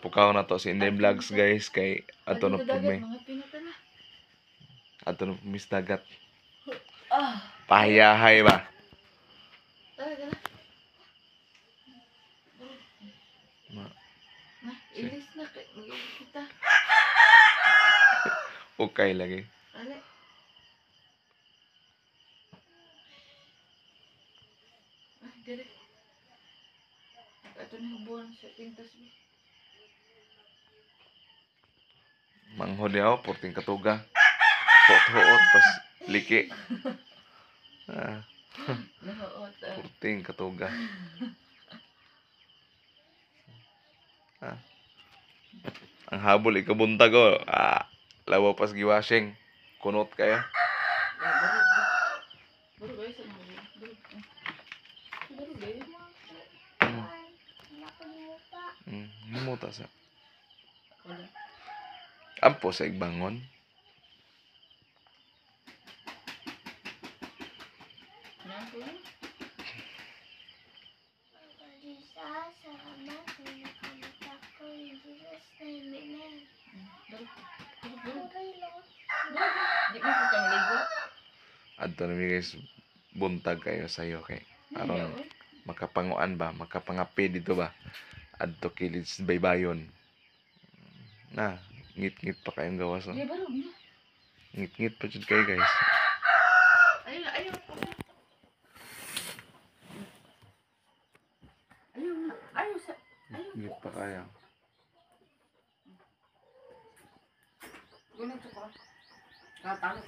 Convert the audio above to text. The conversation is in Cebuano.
Pukaw na to si Inday Vlogs, guys, kay ato na po may ato na po mis dagat. Pahiyahay ba? Ma. Ilis na kay kita. Okay lagi. Ale. Ah, dire. Ato ni hubuan sa pintas bi. Manghod yaw, porting katuga. Huot-huot pas liki. Ah. Porting katuga. Ah. Ang habol ikabuntag oh. Ah, lawa pas giwashing. Kunot kayo. Muta sa. Ampo sa igbangon. Adto na mi guys, buntag kayo sayo kay aron makapanguan ba, makapangapi dito ba. Adto kilid sa baybayon. Na, ngit-ngit pa kayong gawas. No? Ngit-ngit pa jud kayo guys. Ayaw, ayaw. Ayaw, ayaw sa ayaw. Ngit pa kayo. Ganito pa. Katalo.